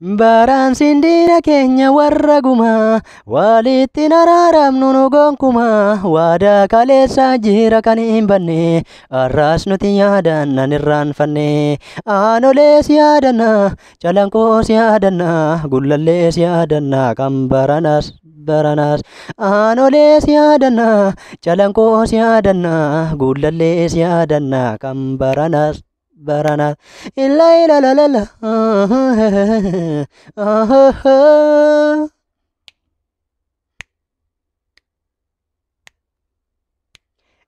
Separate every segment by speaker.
Speaker 1: Baraan diina keenya warra gumaa walitti araaramnu nu gonkumaa waadaa kaleessaa jira kan hin banne har'aas nuti yaadanna irraanfanne aanolees yaadanna calanqoos yaadanna gullallees yaadanna kan baranaas baranaas aanolees yaadanna calanqoos yaadanna gullallees yaadanna kan baranaas baranaas illa ila la la la.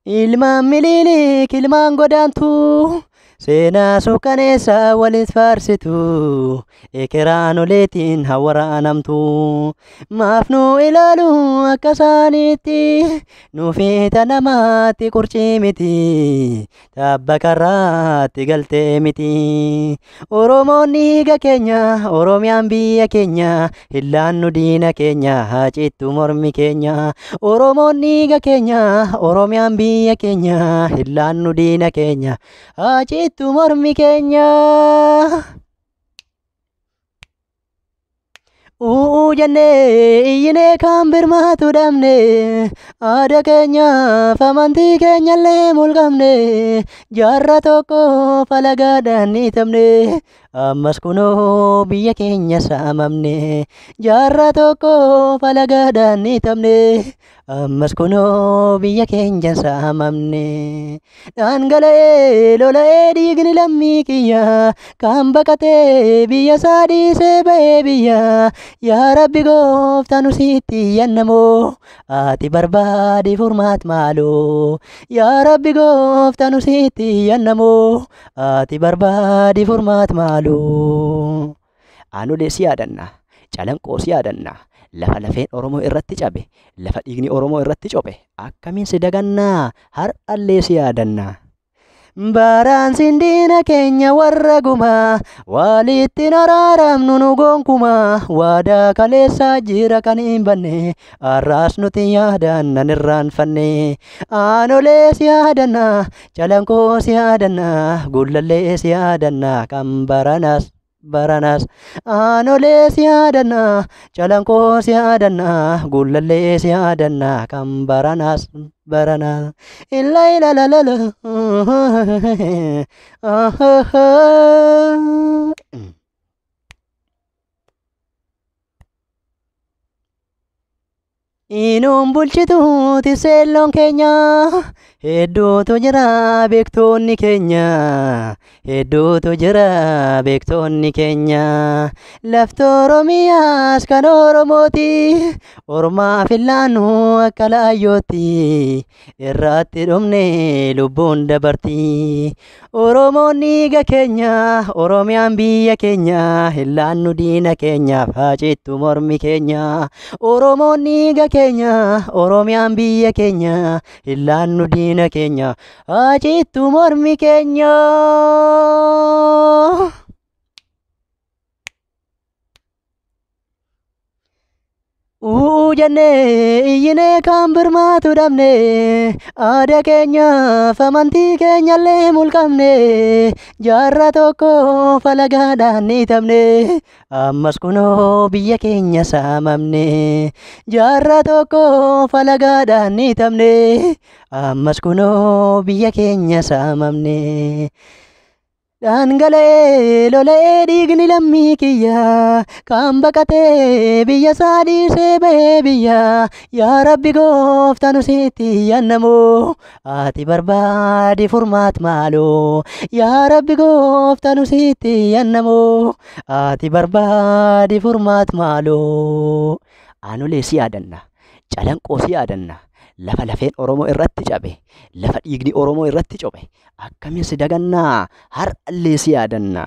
Speaker 1: Ilmaan miliiliik ilmaan godaantuu seenaa suukaneessaa walit faarsitu ekeraan oleetiin hawwaraanamtu maaf nu ilaalu akka isaaniitti nu fiita namaatti qurcii miti tabba karraatti galtee miti. Oromoon dhiiga keenya, Oromiyaan biyya keenya, hillaannu diina keenya, haacittu mormi keenya. Oromoon dhiiga keenya, Oromiyaan biyya keenya, hillaannu diina keenya, haacittu mormi keenya. U'uu jennee iyyinee kan birmaatu dhabne aadaa keenyaaf amantii keenyallee mulqamne jaarraa tokko falagaadhaan ni tamne ammas kunoo biyya keenya saamamne jaarraa tokko falagaadhaan ni tamne ammas kunoo biyya keenya saamamne. Dhangala'ee lola'ee dhiigni lammii kiyya kan baqatee biyya isaa dhiisee ba'ee biyya yaa Rabbi gooftaa nu sitti yannamoo ati barbaadi furmaat maaloo yaa Rabbi gooftaa nu sitti yannamoo ati barbaadi furmaat maaloo. Aanolee si yaadanna, calanqoo si yaadanna, lafa lafeen Oromoo irratti cabe, lafa dhiigni Oromoo irratti cophe, akkamiin si dagannaa har'allee si yaadanna. Baraan diina keenya warra gumaa walitti araaramnu nu gonkumaa waadaa kaleessaa jira kan hin banne har'aas nuti yaadanna irraanfanne aanolees yaadanna calanqoos yaadanna gullallees yaadanna kan baranaas baranaas aanolees yaadanna calanqoos yaadanna gullallees yaadanna kan baranaas baranaas illa ila la la la. Inuun bulchituuti seelloon keenya hedduutu jira beektoonni keenya hedduutu jira beektoonni keenya lafti Oromiyaas kan Oromooti ormaaf hin laannu akka laayyootti irratti dhumne lubbuun dabarti. Oromoon dhiiga keenya, Oromiyaan biyya keenya, hin laannu diina keenyaaf haacittu mormi keenya. Oromoon dhiiga keenya, Oromiyaan biyya keenya, hin laannu diina keenya, haacittu mormi keenya. U'uu jennee iyyinee kan birmaatu dhabne aadaa keenyaaf amantii keenyallee mulqamne jaarraa tokko falagaadhaan ni tamne ammas kunoo biyya keenya saamamne jaarraa tokko falagaadhaan ni tamne ammas kunoo biyya keenya saamamne. Dhangala'ee lola'ee dhiigni lammii kiyya kan baqatee biyya isaa dhiisee ba'ee biyya yaa Rabbi gooftaa nu sitti yannamoo ati barbaadi furmaat maaloo yaa Rabbi gooftaa nu sitti yannamoo ati barbaadi furmaat maaloo. Aanolee si yaadanna, calanqoo si yaadanna, lafa lafeen Oromoo irratti cabe, lafa dhiigni Oromoo irratti cophe, akkamiin si dagannaa har'allee si yaadanna.